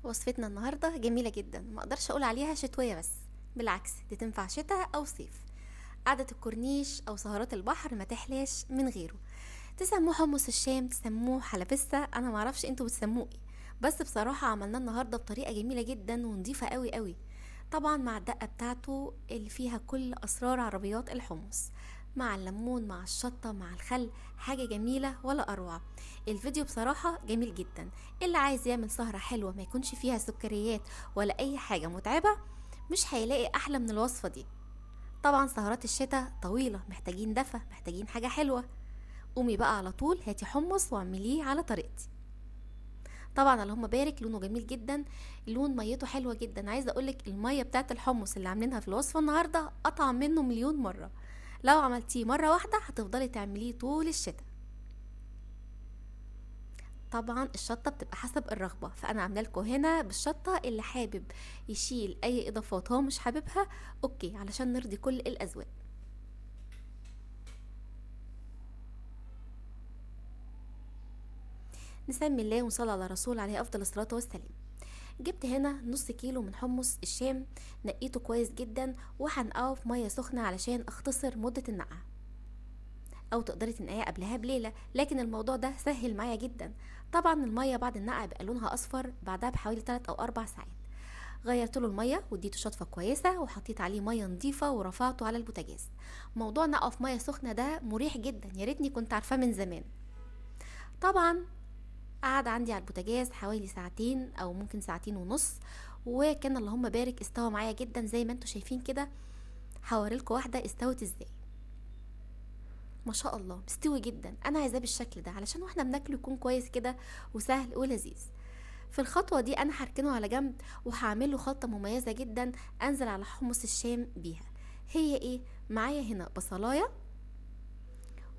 وصفتنا النهاردة جميلة جدا، ما اقدرش اقول عليها شتوية بس، بالعكس دي تنفع شتاء او صيف. قعدة الكورنيش او سهرات البحر ما تحلاش من غيره. تسموه حمص الشام، تسموه حلبسة، انا معرفش انتوا بتسموه ايه، بس بصراحة عملناه النهاردة بطريقة جميلة جدا ونضيفة قوي قوي، طبعا مع الدقة بتاعته اللي فيها كل اسرار عربيات الحمص، مع الليمون مع الشطة مع الخل، حاجة جميلة ولا أروع. الفيديو بصراحة جميل جدا، اللي عايز يعمل سهرة حلوة ما يكونش فيها سكريات ولا أي حاجة متعبة مش هيلاقي أحلى من الوصفة دي. طبعا سهرات الشتاء طويلة، محتاجين دفى، محتاجين حاجة حلوة. قومي بقى على طول هاتي حمص واعمليه على طريقتي. طبعا اللهم بارك، لونه جميل جدا، لون ميته حلوة جدا. عايزة اقولك المية بتاعت الحمص اللي عاملينها في الوصفة النهاردة اطعم منه مليون مرة. لو عملتيه مرة واحدة هتفضلي تعمليه طول الشتاء. طبعا الشطة بتبقى حسب الرغبة، فأنا عاملة لكم هنا بالشطة، اللي حابب يشيل أي إضافات هو مش حاببها okay، علشان نرضي كل الأذواق. نسمي الله ونصلي على رسول عليه أفضل الصلاة والسلام. جبت هنا نص كيلو من حمص الشام، نقيته كويس جدا وهنقعه في مية سخنة علشان اختصر مده النقع، او تقدري تنقعيه قبلها بليلة، لكن الموضوع ده سهل معايا جدا. طبعا المية بعد النقع بقى لونها اصفر بعدها بحوالي 3 او 4 ساعات. غيرت له المية واديته شطفه كويسة وحطيت عليه مية نظيفة ورفعته على البوتاجاز. موضوع نقعه في مية سخنة ده مريح جدا، يا ريتني كنت عارفاه من زمان. طبعا قعد عندي على البوتاجاز حوالي ساعتين او ممكن ساعتين ونص، وكان اللهم بارك استوى معايا جدا زي ما انتم شايفين كده. هوريلكم واحدة استوت ازاي، ما شاء الله مستوي جدا. انا عايزاه بالشكل ده علشان واحنا بناكله يكون كويس كده وسهل ولذيذ. في الخطوة دي انا هركنه على جنب وهعمله خلطه مميزة جدا انزل على حمص الشام بيها. هي ايه؟ معايا هنا بصلايه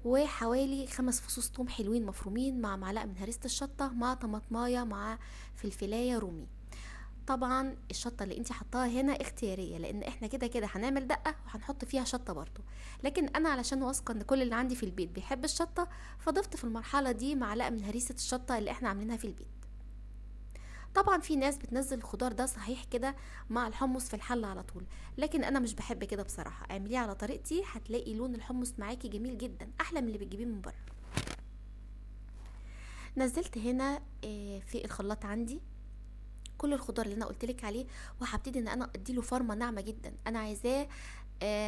وحوالي 5 فصوص توم حلوين مفرومين، مع معلقه من هريسه الشطه، مع طماطمايه، مع فلفلايه رومي. طبعا الشطه اللي انت حطاها هنا اختيارية، لان احنا كده كده هنعمل دقه وهنحط فيها شطه برضو، لكن انا علشان واثقة ان كل اللي عندي في البيت بيحب الشطه فضفت في المرحلة دي معلقه من هريسه الشطه اللي احنا عاملينها في البيت. طبعا في ناس بتنزل الخضار ده صحيح كده مع الحمص في الحلة على طول، لكن انا مش بحب كده بصراحة. اعمليه على طريقتي هتلاقي لون الحمص معاكي جميل جدا، احلى من اللي بتجيبيه من بره. نزلت هنا في الخلاط عندي كل الخضار اللي انا قلتلك عليه، وهبتدي ان انا اديله فرمه ناعمة جدا. انا عايزاه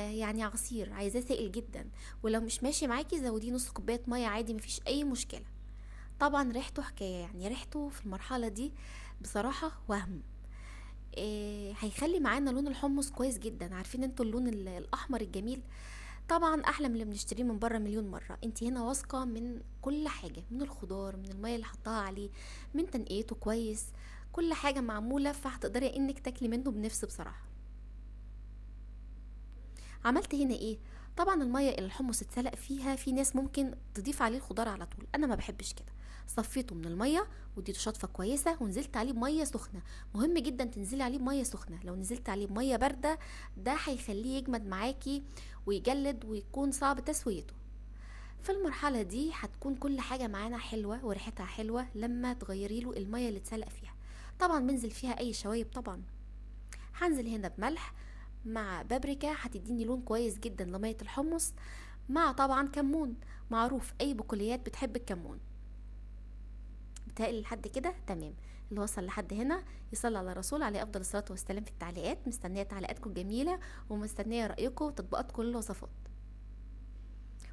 يعني عصير، عايزاه سائل جدا، ولو مش ماشي معاكي زوديه نص كوباية مية عادي، مفيش اي مشكلة. طبعا ريحته حكاية، يعني ريحته في المرحلة دي بصراحة وهم. هيخلي معانا لون الحمص كويس جدا. عارفين انتوا اللون الاحمر الجميل، طبعا احلى من اللي بنشتريه من بره مليون مرة. انت هنا واثقة من كل حاجة، من الخضار، من المية اللي حطاها عليه، من تنقيته كويس، كل حاجة معمولة، فهتقدري انك تاكلي منه بنفس بصراحة. عملت هنا ايه؟ طبعا المية اللي الحمص اتسلق فيها في ناس ممكن تضيف عليه الخضار على طول، انا ما بحبش كده. صفيته من المية واديته شطفه كويسة ونزلت عليه بميه سخنة. مهم جدا تنزلي عليه بميه سخنة، لو نزلت عليه بميه باردة ده هيخليه يجمد معاكي ويجلد ويكون صعب تسويته. في المرحلة دي هتكون كل حاجة معانا حلوة وريحتها حلوة لما تغيري له المية اللي اتسلق فيها. طبعا بنزل فيها اي شوايب. طبعا هنزل هنا بملح مع بابريكا هتديني لون كويس جدا لمية الحمص، مع طبعا كمون، معروف اي بقوليات بتحب الكمون. بتهيألي لحد كده تمام. اللي وصل لحد هنا يصلي على الرسول عليه افضل الصلاة والسلام في التعليقات. مستنيه تعليقاتكم الجميلة ومستنيه رايكم وتطبيقات كل الوصفات.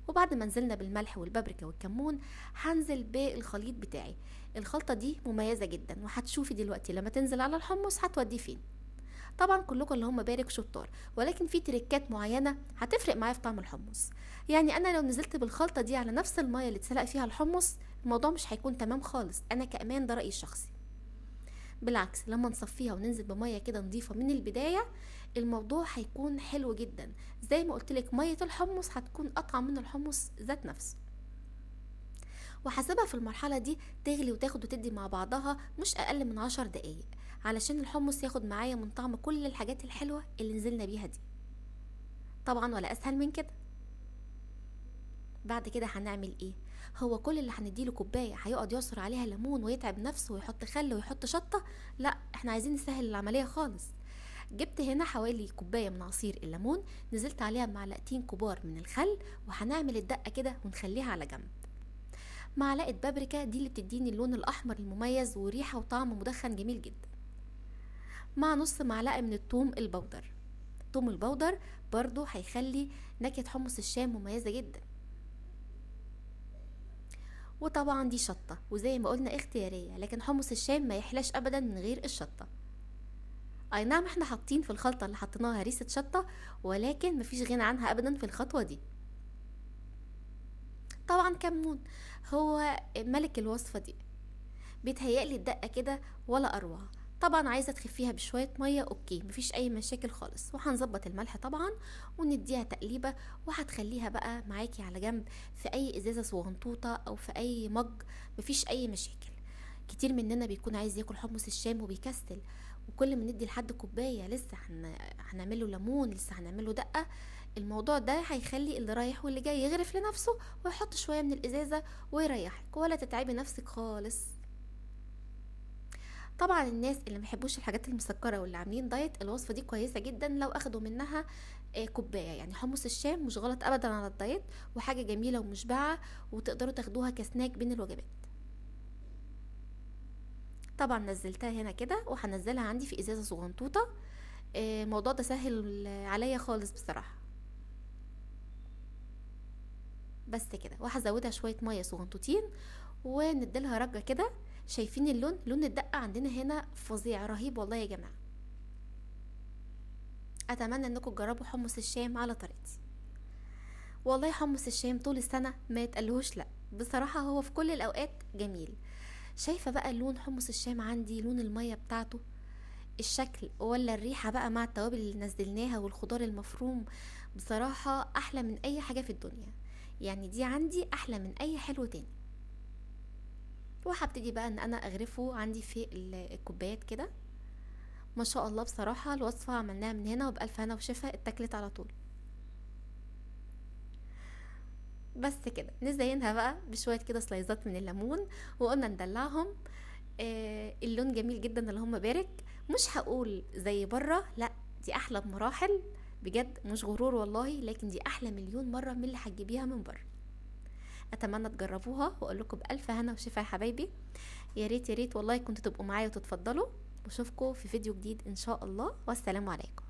وبعد ما نزلنا بالملح والبابريكا والكمون هنزل بالخليط بتاعي. الخلطة دي مميزة جدا وهتشوفي دلوقتي لما تنزل على الحمص هتوديه فين. طبعا كلكم اللي هم بارك شطار، ولكن في تريكات معينة هتفرق معايا في طعم الحمص. يعني انا لو نزلت بالخلطه دي على نفس المية اللي اتسلق فيها الحمص الموضوع مش هيكون تمام خالص، انا كأمان ده رايي الشخصي. بالعكس لما نصفيها وننزل بميه كده نظيفة من البداية الموضوع هيكون حلو جدا. زي ما قلت لك مية الحمص هتكون اطعم من الحمص ذات نفسه. وهسيبها في المرحلة دي تغلي وتاخد وتدي مع بعضها مش اقل من 10 دقايق علشان الحمص ياخد معايا من طعم كل الحاجات الحلوة اللي نزلنا بيها دي. طبعا ولا اسهل من كده. بعد كده هنعمل ايه؟ هو كل اللي هنديله كوباية هيقعد يعصر عليها ليمون ويتعب نفسه ويحط خل ويحط شطه؟ لا، احنا عايزين نسهل العملية خالص. جبت هنا حوالي كوباية من عصير الليمون، نزلت عليها بمعلقتين كبار من الخل، وهنعمل الدقة كده ونخليها على جنب. معلقه بابريكا، دي اللي بتديني اللون الاحمر المميز وريحه وطعم مدخن جميل جدا، مع نص معلقه من الثوم البودر. الثوم البودر برضو هيخلي نكهة حمص الشام مميزة جدا. وطبعا دي شطه، وزي ما قلنا اختيارية، لكن حمص الشام ما يحلاش ابدا من غير الشطه. اي نعم احنا حاطين في الخلطة اللي حطيناها هريسه شطه، ولكن مفيش غنى عنها ابدا في الخطوة دي. طبعا كمون هو ملك الوصفة دي، بيتهيألي الدقة كده ولا اروع. طبعا عايزه تخفيها بشوية مية، okay مفيش اي مشاكل خالص. وهنظبط الملح طبعا ونديها تقليبه، وهتخليها بقى معاكي على جنب في اي ازازة صغنطوطه او في اي مج، مفيش اي مشاكل. كتير مننا بيكون عايز ياكل حمص الشام وبيكسل، وكل ما ندي لحد كوباية لسه هنعمله ليمون، لسه هنعمله دقه. الموضوع ده هيخلي اللي رايح واللي جاي يغرف لنفسه ويحط شوية من الازازه ويريحك، ولا تتعبي نفسك خالص. طبعا الناس اللي ما بيحبوش الحاجات المسكره واللي عاملين دايت، الوصفة دي كويسة جدا لو اخدوا منها كوباية. يعني حمص الشام مش غلط ابدا على الدايت، وحاجه جميلة ومشبعه، وتقدروا تاخدوها كسناك بين الوجبات. طبعا نزلتها هنا كده، وهنزلها عندي في ازازة صغنطوطه. الموضوع ده سهل عليا خالص بصراحة. بس كده، وهزودها شوية مية صغنطوطين ونديلها رجه كده. شايفين اللون؟ لون الدقة عندنا هنا فظيع رهيب والله يا جماعة. اتمنى انكم تجربوا حمص الشام على طريقتي. والله حمص الشام طول السنة ما يتقلهوش لا، بصراحة هو في كل الاوقات جميل. شايفه بقى لون حمص الشام عندي، لون المية بتاعته، الشكل ولا الريحة بقى مع التوابل اللي نزلناها والخضار المفروم، بصراحة احلى من اي حاجة في الدنيا. يعني دي عندي احلى من اي حلو تاني. وهبتدي بقى ان انا اغرفه عندي في الكوبايات كده. ما شاء الله بصراحة الوصفة عملناها من هنا وبألف هنا وشفا، اتاكلت على طول. بس كده نزينها بقى بشوية كده سلايزات من الليمون، وقلنا ندلعهم. اللون جميل جدا اللهم بارك. مش هقول زي بره، لا دي احلى بمراحل بجد، مش غرور والله، لكن دي احلى مليون مرة من اللي هتجيبيها من بره. اتمنى تجربوها واقول لكم بالف هنا وشفا يا حبايبي. يا ريت يا ريت والله كنتوا تبقوا معايا وتتفضلوا، واشوفكم في فيديو جديد ان شاء الله، والسلام عليكم.